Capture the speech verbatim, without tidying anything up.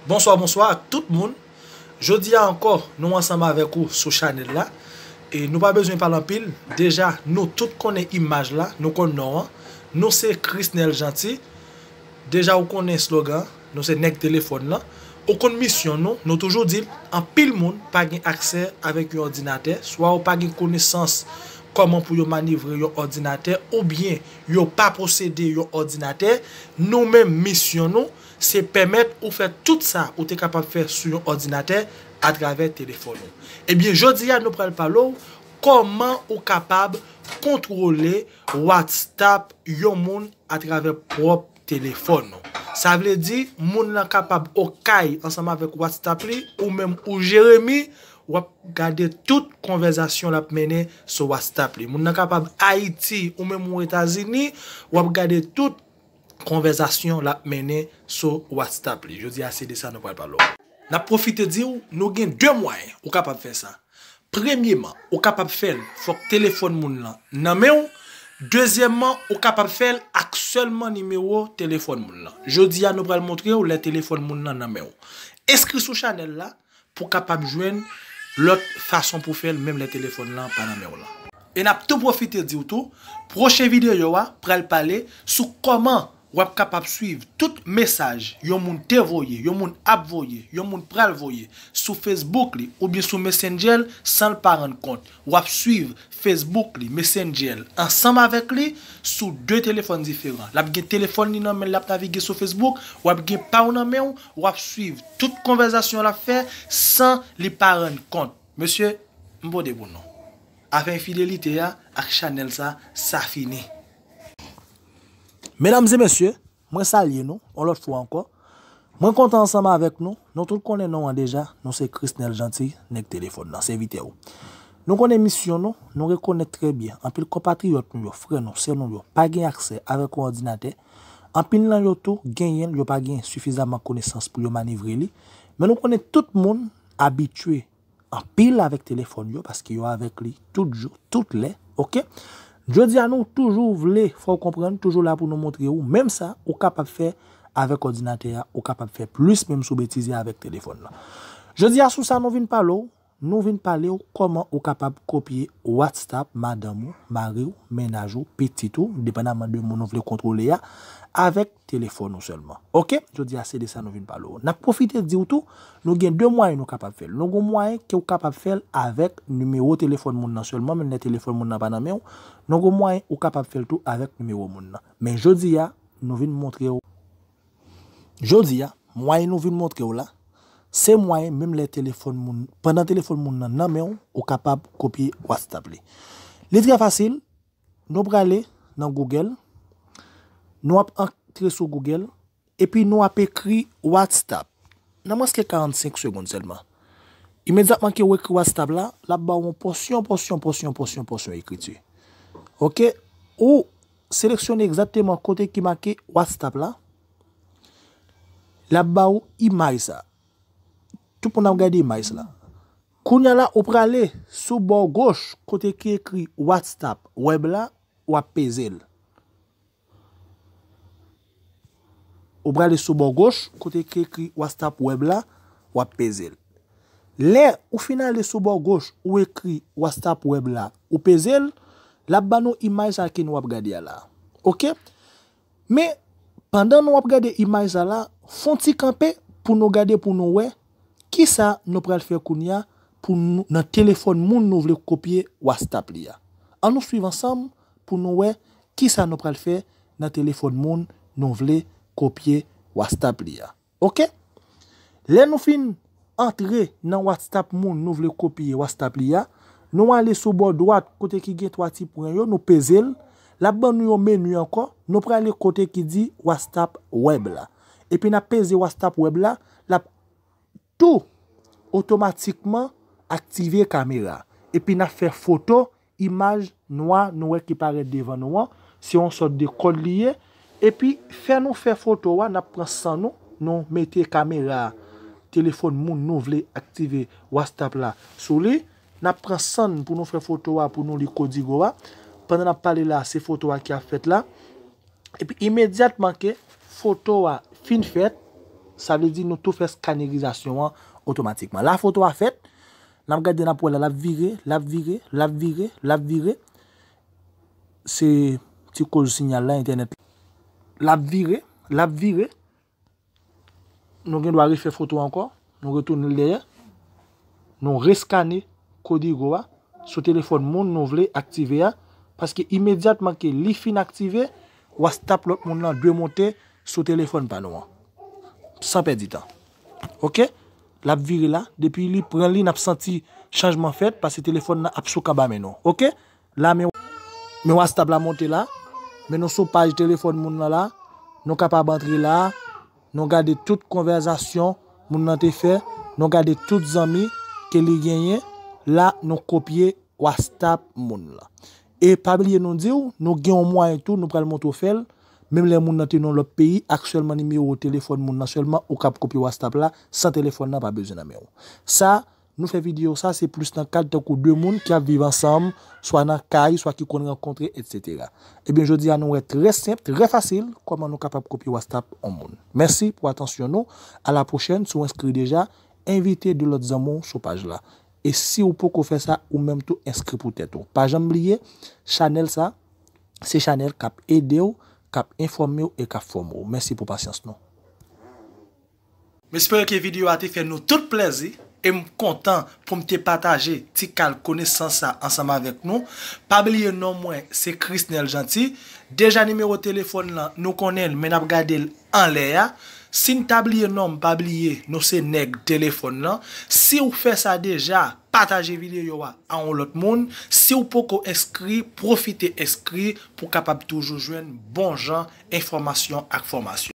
Bonswa, bonswa ak tout moun. Jodi a ankò, nou ansanm avèk ou sou chanèl la. E nou pa bezwen pale anpil. Deja, nou tout konnen imaj la, nou konn non an. Nou se Chrisnel Jeanty. Deja, ou konnen slogan, nou se nèg telefòn lan. Ou konn misyon nou, nou toujou di l, anpil moun pa gen aksè avèk yon òdinatè, swa yo pa gen konesans kòman pou yo manevre yon òdinatè, oubyen yo pa posede yon òdinatè. Nou menm, misyon nou, se pèmèt ou fè tout sa ou te kapab fè sou yon òdinatè atravè telefòn ou. Ebyen, jodi a, nou pral pale w kòman ou kapab kontwole WhatsApp yon moun atravè pwòp telefòn ou. Sa vle di, moun lan kapab okay ansanm avèk WhatsApp li, ou menm ou Jeremi, w ap gade tout konvèzasyon l ap mennen sou WhatsApp li. Moun nan kapab Ayiti, ou menm ou Etazini, w ap gade tout konvèzasyon l ap mennen sou WhatsApp li. Jodi a, se de sa nou pral pale w. N ap pwofite di w, nou gen de mwayen ou kapab fè sa. Premyeman, ou kapab fè l, fòk telefòn moun lan nan men w. Dezyèmman, ou kapab fè l ak sèlman nimewo telefòn moun lan. Jodi a, nou pral montre w lè telefòn moun lan nan men w. Enskri sou chanèl la pou w kapab jwenn lòt fason pou fè l menm lè telefòn lan pa nan men w lan. E n ap tou pwofite di w tou, pwochen videyo a pral pale sou kòman w ap kapab swiv tout mesaj yon moun te voye, yon moun ap voye, yon moun pral voye sou Facebook li oubyen sou Messenger l san l pa rann kont. W ap swiv Facebook li, Messenger l ansanm avèk li sou de telefòn diferan. L ap gen telefòn li nan men l, l ap navige sou Facebook, w ap gen pa w nan men w, w ap swiv tout konvèzasyon l ap fè san li pa rann kont. Mesye, m pote pou nou. Afè enfidelite a ak chanèl sa, sa fini. Medam e mesye, mwen salye nou, yon lòt fwa ankò. Mwen kontan ansanm avèk nou. Nou tout konnen non an deja, nou se Chrisnel Jeanty, nèg telefòn nan, sèvitè w. Nou konnen misyon nou, nou rekonèt trè byen. Anpil konpatriyòt nou yo, frè nou, sè nou yo, pa gen aksè avèk yon òdinatè. Anpil nan yo tou genyen l, yo pa gen sifizaman konesans pou yo manevre li. Men nou konnen tout moun abitye anpil avèk telefòn yo, paske yo avèk li tout jou, tout lè, oke? Jodi a, nou toujou vle fè w konprann, toujou la pou nou montre w, menm sa ou kapab fè avèk òdinatè a, ou kapab fè plis menm si w betize avèk telefòn lan. Jodi a, sou sa nou vin pale w, nou vin pale w kòman ou kapab kopye WhatsApp madanm ou, mari w, mennaj ou, pitit ou, depandaman de moun ou vle kontwole a, avèk telefòn ou sèlman. Oke? Jodi a, se de sa nou vin pale w. N ap pwofite di w tou, nou gen de mwayen nou kapab fè l. Nou gen mwayen ke w kapab fè l avèk nimewo telefòn moun nan sèlman, menm lè telefòn moun nan pa nan men w. Nou gen mwayen ou kapab fè l tou avèk nimewo moun nan. Men jodi a, nou vin montre w. Jodi a, mwayen nou vin montre w la, se mwayen menm lè telefòn moun, pandan telefòn moun nan nan men w, ou kapab kopye WhatsApp li. Li trè fasil, nou prale nan Google, nou ap antre sou Google, epi nou ap ekri WhatsApp. Nan mwens ke karannsenk segonn sèlman. Imedyatman ke w ekri WhatsApp la, l ap ba w yon pòsyon, pòsyon, pòsyon, pòsyon, pòsyon ekriti. Oke? Ou seleksyone egzakteman kote ki make WhatsApp la. L ap ba w imaj sa. Tout moun ap gade imaj la. Kounye a la, ou prale sou bò goch kote ki ekri WhatsApp web la, w ap peze l. Ou prale sou bò goch kote ki ekri WhatsApp web la, w ap peze l. Lè ou fin ale sou bò goch, ou ekri WhatsApp web la, ou peze l, l ap ba nou imaj sa ke nou ap gade a la. Oke? Men, pandan nou ap gade imaj sa la, fè yon ti kanpe pou nou gade, pou nou wè kisa nou pral fè kounye a pou nou, nan telefòn moun nou vle kopye WhatsApp li a. Ann nou swiv ansanm pou nou wè kisa nou pral fè nan telefòn moun nou vle kopye WhatsApp li a. Oke? Lè nou fin antre nan WhatsApp moun nou vle kopye WhatsApp li a, nou ale sou bò dwat kote ki gen twa ti pwen yo, nou peze l, l ap ban nou yon meni ankò, nou prale kote ki di WhatsApp web la. Epi n ap peze WhatsApp web la, l ap tou otomatikman aktive kamera. Epi n ap fè foto imaj nwa nou wè ki parèt devan nou an, se yon sòt de kòd li ye. Epi fè nou fè foto a, n ap pran san nou, nou mete kamera telefòn moun nou vle aktive WhatsApp la sou li. N ap pran san n pou nou fè foto a, pou nou li kodigo a. Pandan n ap pale la, se foto a ki ap fèt la. Epi imedyatman ke foto a fin fèt, Sa vle di nou tou fè skanerizasyon an otomatikman. La foto a fèt, n ap gade, n ap wè la, l ap vire, l ap vire, l ap vire, l ap vire. Se ti koz sinyal la, entènèt la. L ap vire, l ap vire. Nou gen dwa refè foto ankò. Nou retounen l dèyè. Nou reskane Código a sou telefòn moun nou vle aktive a. Paske imedyatman ke li fin aktive, WhatsApp lòt moun nan dwe monte sou telefòn pa nou an. San pèdi tan. Oke? L ap vire la. Depi li pran li, n ap santi chanjman fèt, paske telefòn nan ap sou kanba men nou. Oke? La, men, men WhatsApp la monte la. Men nou sou paj telefòn moun nan la. Nou kapab antre la. Nou gade tout konvèsasyon moun nan te fè. Nou gade tout zanmi ke li genyen. La, nou kopye WhatsApp moun lan. E pa bliye nou di w, nou gen yon mwayen tou, nou pral montre w fè l. Menm lè moun nan te nan lòt peyi, aktyèlman nimewo telefòn moun nan sèlman, ou kab kopye WhatsApp la, san telefòn nan pa bezwen nan men w. Sa, nou fè videyo sa, se plis nan kad tankou de moun ki ap viv ansanm, swa nan kay, swa ki konn rankontre, etsetera. Ebyen, jodi a, nou wè trè senp, trè fasil, kòman nou kapab kopye WhatsApp yon moun. Mèsi pou atansyon nou. A la pwochèn, si w enskri deja, envite de lòt zanmi w sou paj la. E si w poko fè sa, ou menm tou enskri pou tèt ou. Pa janm bliye, chanèl sa, se chanèl k ap ede w, k ap enfòme w e k ap fòme w. Mèsi pou pasyans nou. M espere ke videyo a te fè nou tout plèzi e m kontan pou m te pataje ti kal konesans sa ansanm avèk nou. Pa bliye non mwen se Chrisnel Jeanty. Deja nimewo telefòn lan nou konnen l, men n ap gade l anlè a. Si n ta bliye non m, pa bliye nou se nèg telefòn lan. Si w fè sa deja, pataje videyo a a yon lòt moun. Si w poko enskri, pwofite enskri pou w kapab toujou jwenn bon jan enfòmasyon ak fòmasyon.